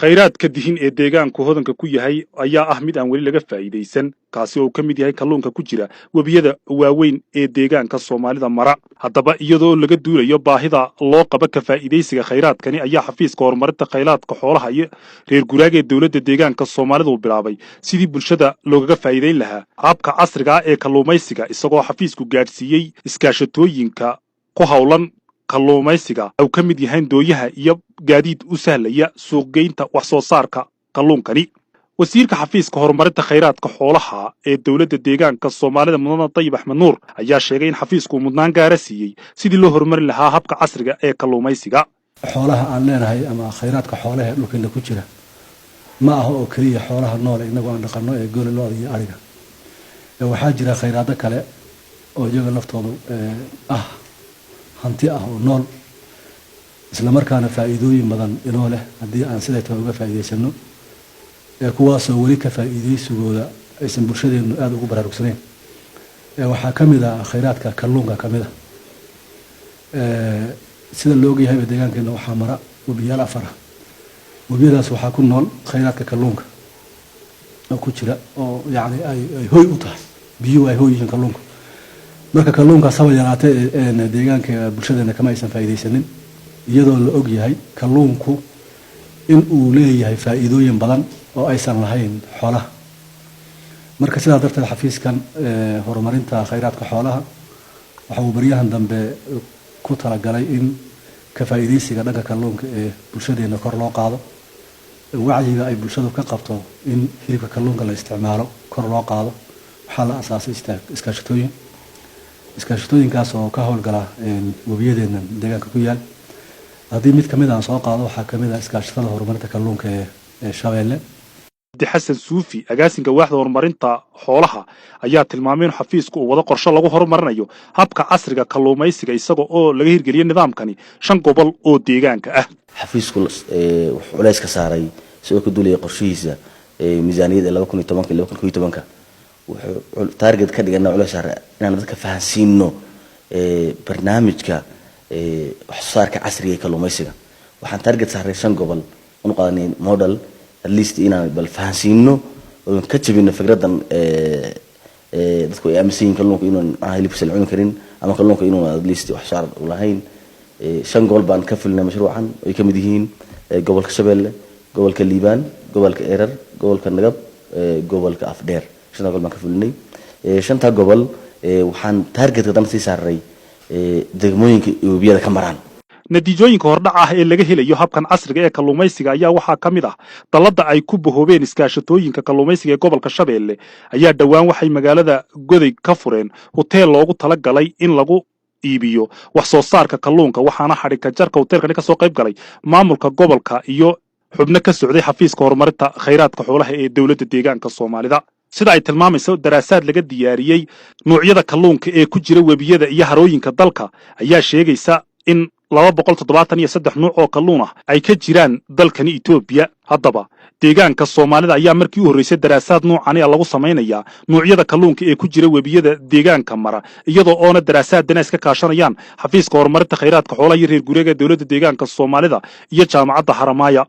Khayraadka dihin ee deegaanku hodanka ku yahay ayaa ah mid aan weli laga faa'iidaysan, kaasi oo uu ka mid yahay kalluunka ku jira webiyada waaweyn ee deegaanka Soomaalida mara. Haddaba, iyadoo laga duulayo baahida loo qabo ka faa'iidaysiga khayraadkani, ayaa xafiiska horumarinta khayraadka xoolaha iyo reer guraaga ee dowladda deegaanka Soomaalida uu bilaabay sidii bulshada loogaga faa'iidayn lahaa habka casriga ah ee kalluumaysiga, isagoo xafiisku gaadhsiiyey iskaashatooyinka ku howlan kalluumaysiga uu ka mid yahayn doonyaha iyo gaadiid u sahlaya suuqgeynta wax soo saarka kalluunkani. Wasiirka xafiiska horumarinta khayraadka xoolaha ee dowladda deegaanka Soomaalida, Mudane Dayib Axmed Nuur, ayaa sheegay in xafiisku uu mudnaan gaara siiyey sidii loo horumarin lahaa habka casriga ee kalluumaysiga. Xoolaha aan leenahay ama khayraadka xoolaha ee dhulkeena ku jira ma aha oo keliya xoolaha nool innagu aan dhaqanno ee geela, lo'da iyo ariga. Waxaa jira khayraado kale oo iyaga laftoodu ah hanti ah oo nool, isla markaana faa'iidooyin badan inoo leh haddii aan siday tahay uga faa'iidaysano, kuwaasoo weli ka faa'iidaysigooda aysan bulshadeennu aada ugu baraarugsanayn. Waxaa ka mid ah khayraadka kalluunka ka mid ah. Sida la ogyahayba, deegaankeena waxaa mara webiyaal afar ah. Webiyadaas waxaa ku nool khayraadka kalluunka oo ku jira, oo yacni ay hoy u tahay biyuhu, ay hoy yihiin kalluunka. Marka kalluunkaas haba yaraatee deegaanka bulshadeena kama aysan faa'iidaysanin, iyadoo la og yahay kalluunku in uu leeyahay faa'iidooyin badan oo aysan lahayn xoolaha. Marka sidaa darteed, xafiiskan horumarinta khayraadka xoolaha waxa uu baryahan dambe ku talagalay in ka faa'iidaysiga dhanka kalluunka ee bulshadeena kor loo qaado, wacyiga ay bulshadu ka qabto in hilibka kalluunka la isticmaalo kor loo qaado. Waxaa la asaasay iskaashatooyin, iskaashatooyinkaas oo ka howlgala webiyadeena deegaanka ku yaal. Haddii mid kamid aan soo qaado, waxaa kamid ah iskaashatada horumarinta kalluunka ee Shabeelle. Xasan Suufi, agaasinka waaxda horumarinta xoolaha, ayaa tilmaamay in xafiisku uu wado qorshe lagu horumarinayo habka casriga kalluumaysiga, isaga oo laga hirgeliyay nidaamkani shan gobol oo deegaanka ah. Xafiisku wuxuu culays ka saaray, isagoo ka duulaya qorshihiisa miisaaniyadda 2010-ka, 2011-ka, wuxuu target ka dhigana culays saaray inaan dadka fahansiino barnaamijka wax soo saarka casriga ee kalluumaysiga. Waxaan target saaray shan gobol unu qaadanay model, at least inaan bal fahansiino oon ka jabino fikradan dadku ay aaminsan yihiin kalluunka inuun macnaha hilibkiisa la cuni karin ama kalluunka inuun at least wax soo saar u lahayn. Shan gobol baan ka fulinay mashruucan, ay ka mid yihiin gobolka Shabeelle, gobolka Liibaan, gobolka Erar, gobolka Nagab, gobolka Afdheer. Shanta gobol baan ka fulinay. Shanta gobol waxaan target haddana sii saaray degmooyinka webiyada ka maraan. Natiijooyinka hordhac ah ee laga helayo habkan casriga ee kalluumaysiga ayaa waxaa ka mid ah dalladda ay ku bahoobeen iskaashatooyinka kalluumaysiga ee gobolka Shabeelle ayaa dhowaan waxay magaalada Goday ka fureen hoteel loogu talagalay in lagu iibiyo wax soo saarka kalluunka. Waxaana xadhigka jarka hoteelkani ka soo qayb galay maamulka gobolka iyo xubno ka socday xafiiska horumarinta khayraadka xoolaha ee dowladda deegaanka Soomaalida. Sida ay tilmaamayso daraasaad laga diyaariyey nuucyada kalluunka ee ku jira webiyada iyo harooyinka dalka ayaa sheegaysa in 273 nuuc oo kalluun ah ay ka jiraan dalkani Etoobiya. Haddaba, deegaanka Soomaalida ayaa markii u horreysay daraasaad nuucani a lagu samaynayaa nuucyada kalluunka ee ku jira webiyada deegaanka mara, iyadoo oona daraasaadana iska kaashanayaan xafiiska horumarinta khayraadka xoolaha iyo reer guuraaga dowladda deegaanka Soomaalida iyo Jaamacadda Haramaaya.